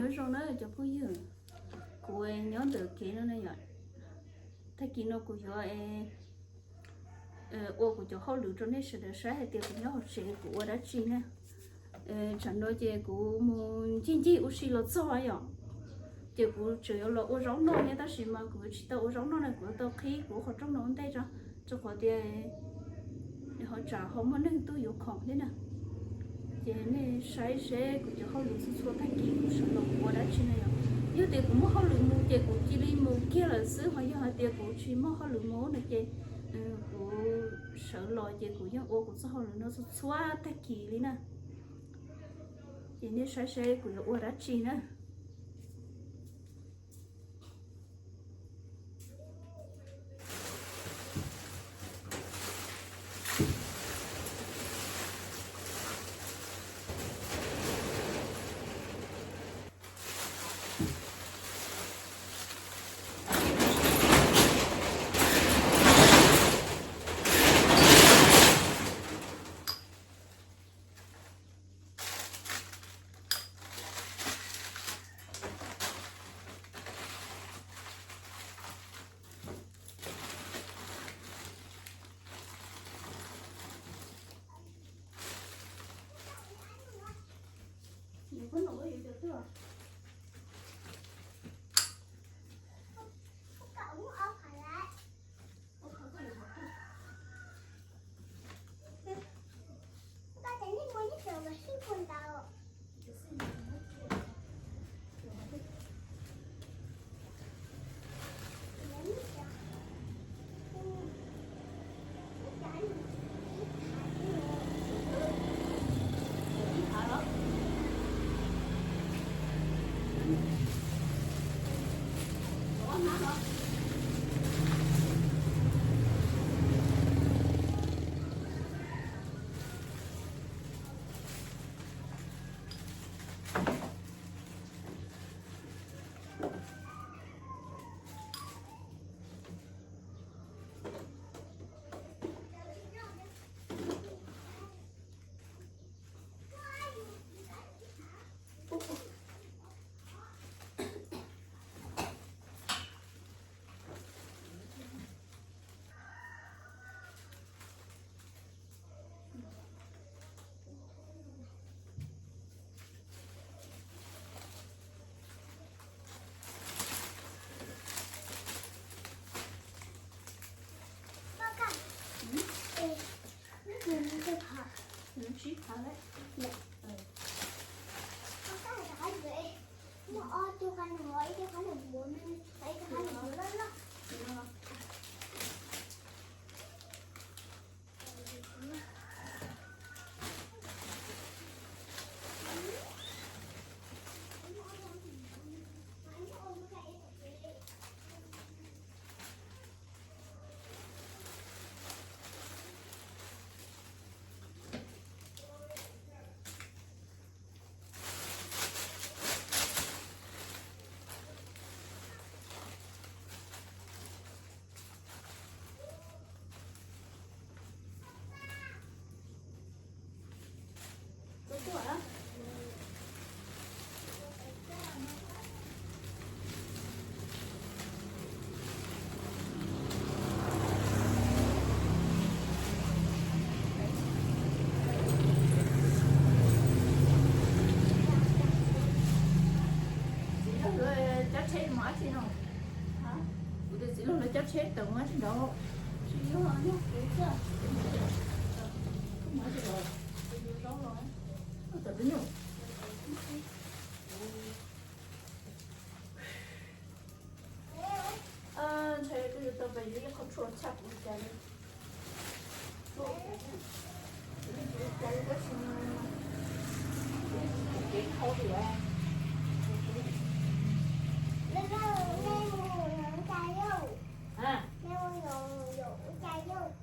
Nyob zoo na cov phooj ywg, kuv nyob ntawm kev no na yom, tag kis no kuv yuav ua kuv cov hauj lwm rau nej sawv daws saib hais tias kuv nyob hauv tsev kuv ua dab tsi na. Tsam no ces kuv mus ncig ncig ua si los txog yom, ces kuv tseem yuav los ua zaub noj thiab, tab sis mas kuv yuav tsis tau ua zaub noj na, kuv yuav tau qhib kuv qhov rooj no ua ntej tso, rau qhov tias ho tsam ho muaj neeg tuaj yuav khoom thiab na. Ces nej saib seb kuv cov hauj lwm txhua txhua tag kis kuv sawv los kuv ua dab tsi na yom. Yog tias kuv muaj hauj lwm mus ces kuv cia li mus kiag lawm xwb, ho yog hais tias kuv tsis muaj hauj lwm mus no ces kuv sawv los ces kuv yeej ua kuv txoj hauj lwm no txhua txhua tag kis li na. Ces nej saib seb kuv yuav ua dab tsi na. Txiv lawv cab tsheb mus dab tsi no? Kuv tias txiv lawv cab tsheb tawm mus dab tsi nraud? Tsis yog, yog kuv xwb. Kuv yuav zaub los, kuv tawm peb nyuj. Ntshai kuv yuav tau pes yuav ib qho tshuaj tshaj kuv li cas li. Kev khau li.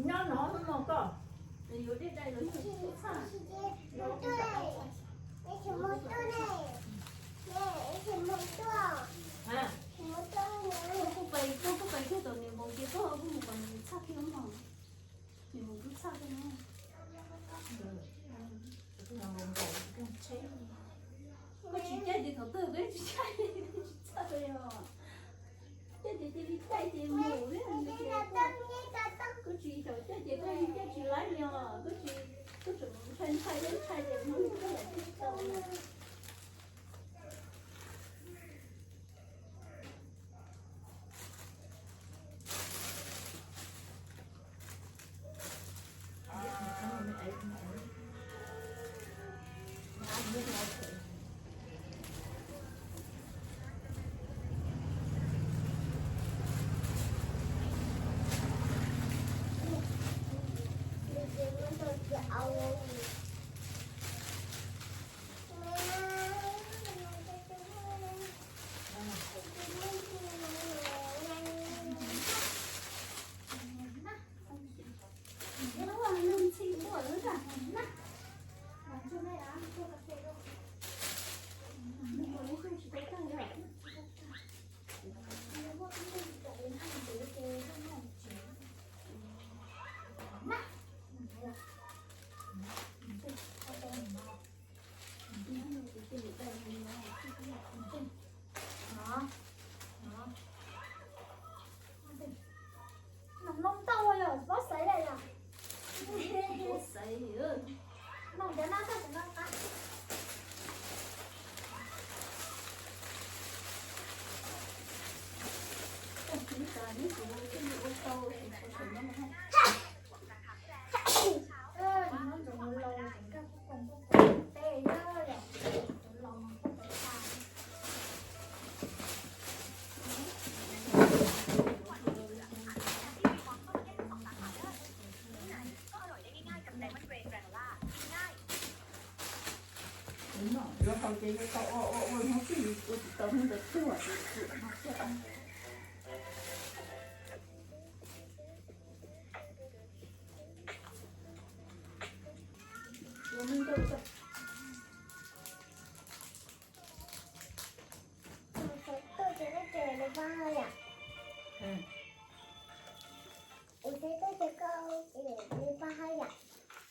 Nyob no mus koj, yuav dej dai los yog txhaj. Koj kuj pais, koj kuj pais kiag tom niam npaum ces koj kuj mus kom nws txhaj kiag mog. Niam npaum tub txhaj kiag no. Koj tsis caij ces thaum twg peb tsis caij. Yuav haus ces yuav tau ua ua ua hnub twg ua tsis tau hnub ntawd tuag.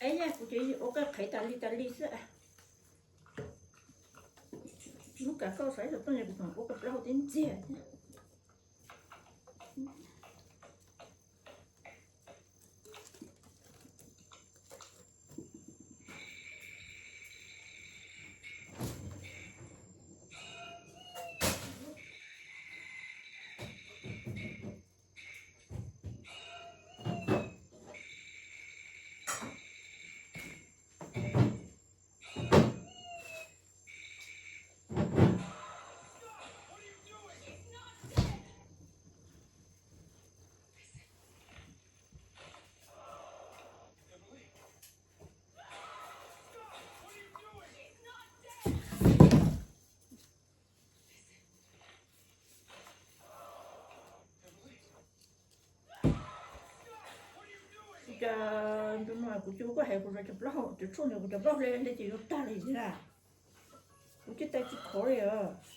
Es yog kuv ces ua koj qhev tas li tas li xwb. Hnub kam koj xav ib tug tuaj kuv tseem ua koj plaub hau tib ntxiag thiab. Cas ntu no kuv cov koj hais kuv cov plaub hau, cov tshuaj ntawd kuv cov plaub hau hle hle ces yuav tag li na. Kuv caj tais tsis khov li os.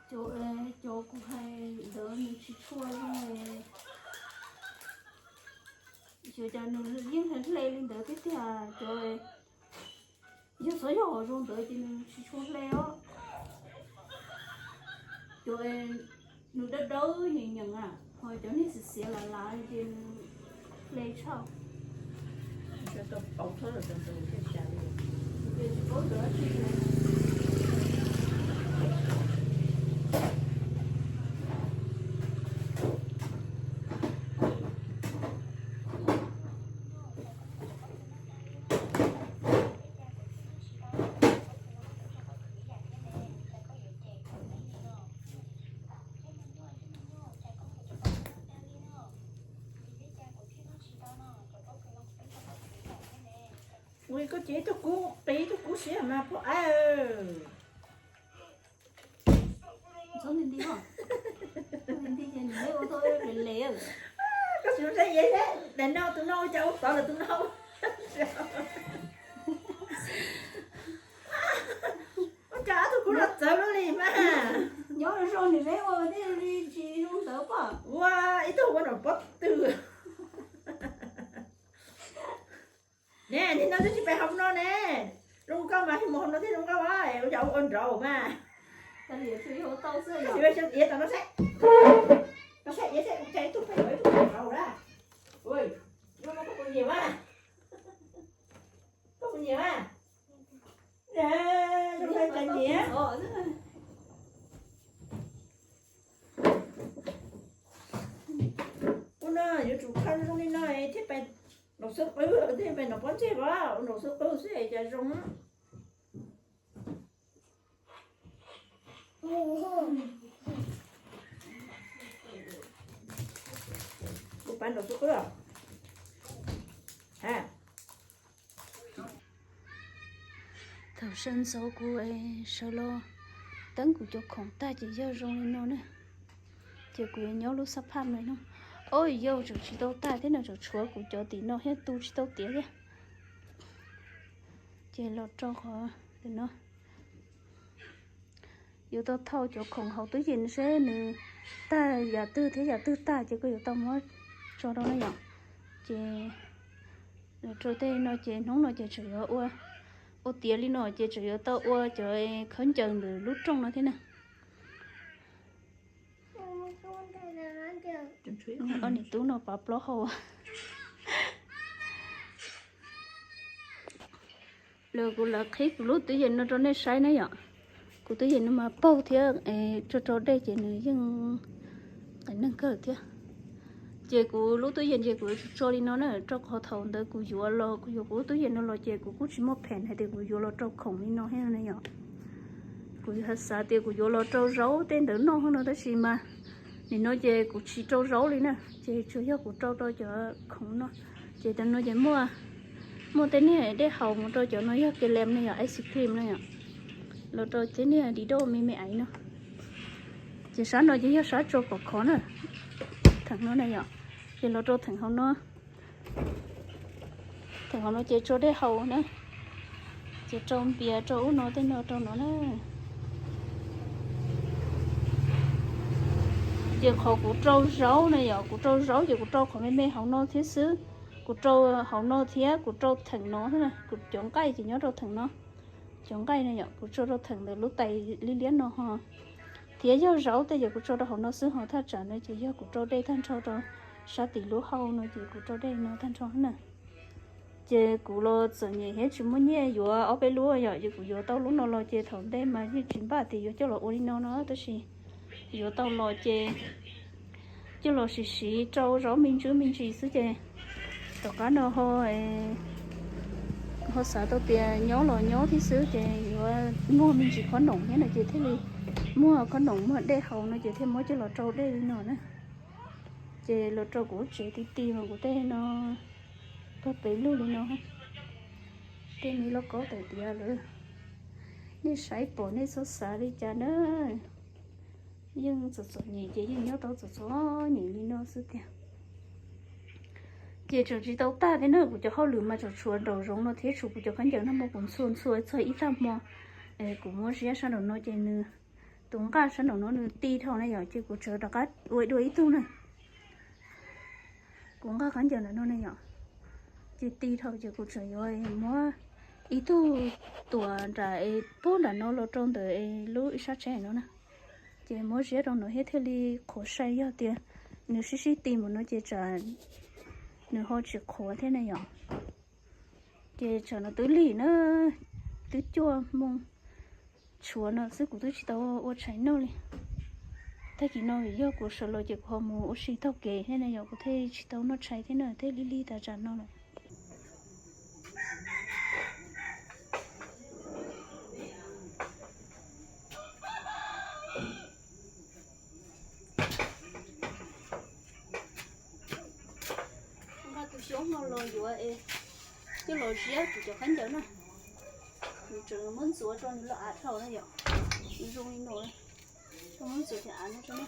Cov, cov kuv hais ntawd nws tsis tshua zoo. Xyov cas nws yeej hle hle li ntawd thiab tiag. Cov, yog xyov yog hom zoo ntawd ces nws tsis tshua hle os. Cov nws dawb dawb nyeem nyeem a, ho cov niag xiav xiav lav lav ces nws hle tshaj. Ua koj ces ib tug kub, qis ib tug kub siab mas pog ab. Txhob nti nti os. Nti nti ces nws ua tau lem. Koj tsis saib iav thiab, daim no tus no ua cas ua txawv lawm tus no. Ua cas ob tug kub no txawv luaj li mas. Nyob zoo nws peb ua thiaj li tsis zoo ntawd pom. Ua ib tug ua nom pob tw. Ne, niag no twb tsis pais hauv no ne. Zoo nkauj mas, mus hauv no thiaj zoo nkauj a, ua cas ua nraud mas. Xyov iav tom no saib. No saib iav saib, ua cas ib tug pais hauv ib tug pais hauv na. Ui, zoo no koj puas nyiam mas? Koj puas nyiam mas? Zoo no cas nyiam. Ua no yuav tsum kho zoo li no thiaj pais nom xwb qwb, thiaj pais nom pob ntseg os, ua nom xwb qwb xwb cas zoo. Kuv pab nraum xub qwb. Thaum sawv ntxov kuv sawv los teeb kuv cov khoom tag ces yog zoo li no na. Ces kuv yuav nyob lub xab phaj no no. Ob yau tseem tsis tau tag thiab no, tseem tshuav kuv cov tim no thiab tu tsis tau tiav thiab. Ces los rau qhov no. Yuav tau thauj cov khoom hauv tub yees seb nws tag yam twg thiab yam twg tag ces kuj yuav tau muab tso rau na yom. Ces rau tej no ces hnub no ces tseem yuav ua, ua tiav li no ces tseem yuav tau ua cov khaub ncaws ntawm lub rooj no thiab na. Ob niam tub no pav plaub hau. Los kuv lawv qhib kuv lub tub yees no rau nej saib na yom. Kuv tub yees no mas paug thiab, tso rau dej ces nws yeej qev neeg kawg thiab. Ces kuv lub tub yees ces kuv yuav tsum tso li no na, rau qhov thaum ntawd kuv yuav los, kuv yuav kuv lub tub yees no los ces kuv kuj tsis muaj phees hais tias kuv yuav los rau khoom li no thiab na yom. Kuv xav tias kuv yuav los rau zaub tej ntawd noj no tab sis mas nim no ces kuv tsis rau zaub li na, ces tsuas yog kuv rau rau cov khoom no. Ces tam no ces muaj, muaj tej niag dej haus mus rau cov no yog ke lem na yom, ice cream na yom, los rau tej niag di doj me me aiv no. Ces sab no ces yog sab tso pom khov na, theem no na yom. Ces los rau theem hauv no, theem hauv no ces tso dej haus na, ces rau npias rau ub no tej no rau no na. Ces qhov kuv rau zaub na yom, kuv rau zaub ces kuv rau qhov me me hauv no thiab xwb. Kuv rau hauv no thiab kuv rau theem no, kuv cov nqaij ces nyob rau theem no. Cov nqaij no yom, kuv tso rau theem ntawm lub tais liab liab no ho. Thiab yog zaub tej ces kuv tso rau hauv no xwb ho, thaj tsam no ces yog kuv rau dej tag nrho rau sab tim lub hau no ces kuv rau dej no tag nrho na. Ces kuv los txom nyem thiab tsis muaj nyiaj yuav ob peb lub yom, ces kuv yuav tau lub no los ces thaum ntej mas yeej tsis npaj tias yuav coj los ua li no no tab sis yuav tau los ces coj los siv siv rau zaub me ntsis me ntsis xwb ces tom qab no ho, ho xav tau tias nyob los nyob thiab xwb ces yuav muaj me ntsis khob noom thiab no ces thiaj li muaj khob noom muaj dej haus no ces thiaj muab coj los rau dej li no na. Ces los rau kuv lub tsev ti ti mas kuv tej no pag pem lug li no. Tej me lauj kaub tawm tiav lawm, nej saib pom nej txhob xav li cas na. Yeej txom txom nyem ces yeej nyob tau txom txom nyem li no xwb tiag. Ces tseem tsis tau tag thiab na, kuv cov hauj lwm mas tseem tshuav nraum zoov no thiab tshuav kuv cov khaub ncaws no mas kuv ntxhua ntxhua txog ib tag hmo, kuv muab ziab sab nraum no ces nws, tus nqaj sab nraum no nws ti dhau na yom, ces kuv tseem rov qab ua dua ib tug na. Kuv nqaj khaub ncaws ntawm no ne yom, ces ti dhau ces kuv tseem yuav muab ib tug tuam nram, pub nram no los rau ntawm lub ib sab tsheb no na. Ces muab ziab rau no thiab thiaj li qhuav sai, yog tias nws sib sib ti mus no ces tsam nws ho tsis qhuav thiab ne yom. Ces tsam no twb lig na, twb cuaj moos tshuav no xwb kuv twb tsis tau ua tshais noj li. Tag kis no vim yog kuv sawv los ces kuv ho mus ua si taug kev thiab ne yom, kuv thiaj tsis tau noj tshais thiab na, thiaj lig lig tas tsam no lawm. Nqa tus xyoob no los yuav es coj los ziab kuv cov khaub ncaws na. Kuv tseem muab ntxuav rau nws loj av dhau na yom. Zoo li no, muab ntxuav cov av no rau na.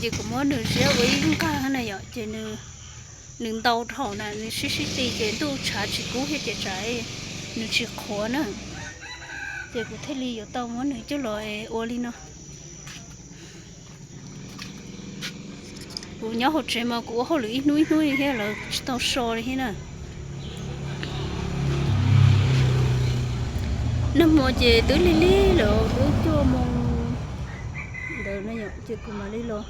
Ces kuv muab nws ziab ua ib nqag na yom, ces nws, nws ntau dhau na, nws sib sib ti ces ntuj tshav tsis kub thiab ces tsam nws tsis qhuav na. Ces kuv thiaj li yuav tau muab nws coj los ua li no. Kuv nyob hauv tsev mas kuv ua hauj lwm ib hnub ib hnub li thiab, lawv tsis tau so li thiab na. Nag hmo ces twb lig lig lawm, twb cuaj moo ntawd no yom, ces kuv mam li los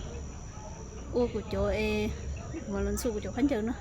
ua kuv cov es, kuv mam los ntxhua kuv cov khaub ncaws no.